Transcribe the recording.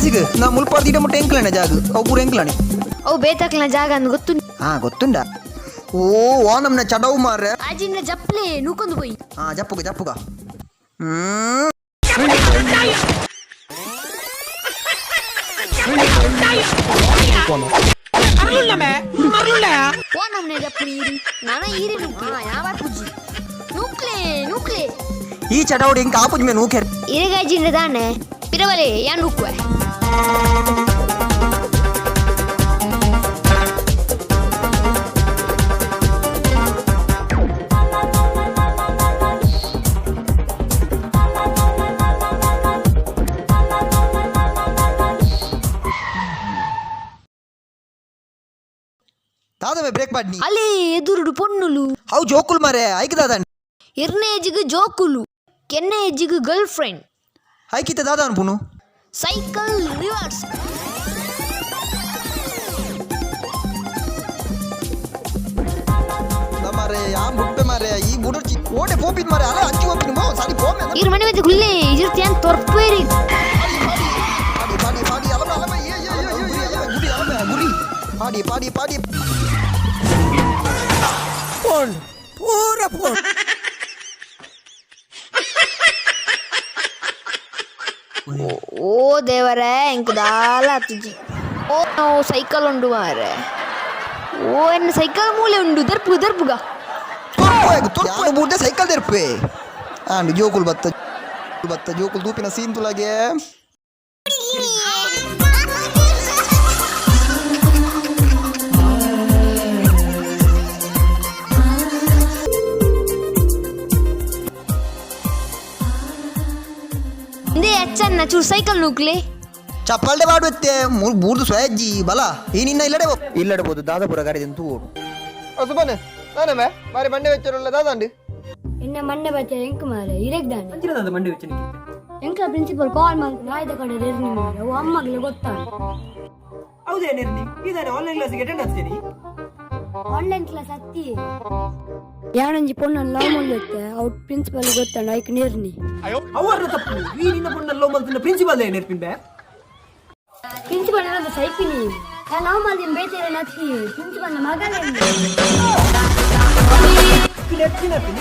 ಕ್ಲಾಸಿಗೆ ನಾ ಮುಲ್ಪಾರ್ದ ಇಡ ಮುಟ್ಟ ಎಂಕ್ಲನೆ ಜಾಗ ಅವು ಪೂರ ಎಂಕ್ಲನೆ. ಅವು ಬೇತಕ್ಲನ ಜಾಗ ಅಂದ್ ಗೊತ್ತು. ಹಾ, ಗೊತ್ತುಂಡ. ಓ ವಾ, ನಮ್ನ ಚಡವು ಮಾರ್ರೆ. ಆಜಿನ ಜಪ್ಲೆ ನೂಕೊಂದು ಪೋಯಿ. ಹಾ, ಜಪ್ಪುಗ ಜಪ್ಪುಗ. ಹ್ಮ್. ಓ, ನಮ್ನೆ ಜಪ್ಪು ಈರಿ ನಾನ ಈರಿ ನೂಕೆ ಯಾವ ಪೂಜಿ ನೂಕ್ಲೆ ನೂಕ್ಲೆ. ಈ ಚಡವಡಿ ಇಂಕ ಆಪುಜ್ ಮೇ ನೂಕೆರ್. ಇರೆಗಾಜಿನ ದಾನೆ ಪಿರವಲೆ ಯಾನ್ ನೂಕುವೆ. ದಾದವೇ ಬ್ರೇಕ್ ಮಾಡಿ. ಅಲೇ, ಎದುರುಡು ಪೊನ್ನುಲು. How ಜೋಕುಲ್ ಮಾರೆ, ಐಕ್ ದಾದ. ಇರ್ನೆ ಎಜ್ಜಿಗೆ ಜೋಕುಲು, ಕೆನ್ನೆ ಎಜ್ಜಿಗೆ ಗರ್ಲ್ ಫ್ರೆಂಡ್. ಐಕಿತ ದಾದ ಅನ್ಪುನು. Cycle reverse. ಮಾರೆ, ಯಾ ಬುಟ್ಟೆ ಮಾರೆ, ಈ ಬುಡರ್ಚಿ ಓಟೆ ಪೋಪಿದ್ ಮಾರೆ, ಅಲ್ಲ ಅಂಚಿ ಹೋಪಿನ ಮೋ ಸಾರಿ ಪೋಮೆ. ಇರ್ ಮನೆ ಮತ್ತೆ ಗುಲ್ಲೆ ಇಜಿರ್ತಿಯಾನ್ ತೊರ್ಪೇರಿ. ಪಾಡಿ ಪಾಡಿ ಪಾಡಿ, ಅಲಮ ಅಲಮ, ಏ ಏ ಏ ಏ ಏ, ಗುರಿ ಅಲಮ ಗುರಿ, ಪಾಡಿ ಪಾಡಿ ಪಾಡಿ. ಫೋನ್ ಪೂರ ಫೋನ್. ಓ ದೇವರೇ, ಇಂಕ್ ದಾಲ ಅತ್ತುಜಿ. ಓ, ನಾವು ಸೈಕಲ್ ಉಂಡು ಮಾರೆ. ಓ, ಎನ್ನ ಸೈಕಲ್ ಮೂಲೆ ಉಂಡು, ದರ್ಪು ದರ್ಪುಗ. ತುರ್ಪು ತುರ್ಪು, ಬೂಟೆ ಸೈಕಲ್ ತೆರ್ಪೆ ಆಂಡ್ ಜೋಕುಲ್ ಬತ್ತ ಬತ್ತ ಜೋಕುಲ್ ದೂಪಿನ ಸೀನ್ ತುಲಾಗೆ. ಇಂದೇ ಅಚ್ಚನ್ನ ಚೂರು ಸೈಕಲ್ ನೂಕ್ಲೆ. ಚಪ್ಪಾಲ್ಡೆ ಬಾಡುತ್ತೆ ಮೂರು ಬೂರ್ದು ಸ್ವಯಜ್ಜಿ ಬಲ ಈ ನಿನ್ನ ಇಲ್ಲಡೆ ಇಲ್ಲಡಬಹುದು. ದಾದಾಪುರ ಗಾಡಿ ತೂ ಸುಬನೆ ನಾನೇ ಮಾರಿ ಬಂಡೆ ವೆಚ್ಚರಲ್ಲ ದಾದಾಂಡು. ಎನ್ನ ಮಂಡೆ ಬಚ್ಚ ಎಂಕ್ ಮಾರೆ ಇರೆಗ್ ದಾನೆ. ಅಂಚಿನ ಮಂಡೆ ವೆಚ್ಚ. ಎಂಕ್ಲ ಪ್ರಿನ್ಸಿಪಲ್ ಕಾಲ್ ಮಲ್ತ್ ನಾಯ್ದ ಕಡೆ ಎರ್ನಿ ಮಾರೆ, ಅವು ಅಮ್ಮಗ್ಲೆ ಗೊತ್ತಾಂಡ್. ಹೌದೇನಿರ್ನಿ ಇದಾನೆ ಆನ್ಲೈನ್ ಕ್ಲಾಸಿಗೆ ಅಟೆಂಡ್ ಆಗ್ತೀನಿ. ಆನ್ಲೈನ್ ಕ್ಲಾಸ್ ಅತ್ತಿ. ಯಾನೊಂಜಿ ಪೊಣ್ಣನ್ ಲವ್ ಮಲ್ದತ್ತೆ, ಅವು ಪ್ರಿನ್ಸಿಪಲ್ ಗೊತ್ತಾಂಡ್, ಐಕ್ ನೇರ್ನಿ. ಅವರ ತಪ್ಪು. ಈ ನಿನ್ನ ಪೊಣ್ಣ ಲೋ ಮಲ್ತಿನ ಪ್ರಿನ್ಸಿಪಾಲ್ ಏನಿರ್ಪಿನ್ ಬೇ. ಪ್ರಿನ್ಸಿಪಲ್ ಏನಂತ ಸೈಪಿನಿ, ಯಾನ್ ಲವ್ ಮಲ್ದಿನ ಬೇತೆ ನತ್ತಿ, ಪ್ರಿನ್ಸಿಪಲ್ ನ ಮಗನೇ. ಪಿನ ಪಿನ ಪಿನ.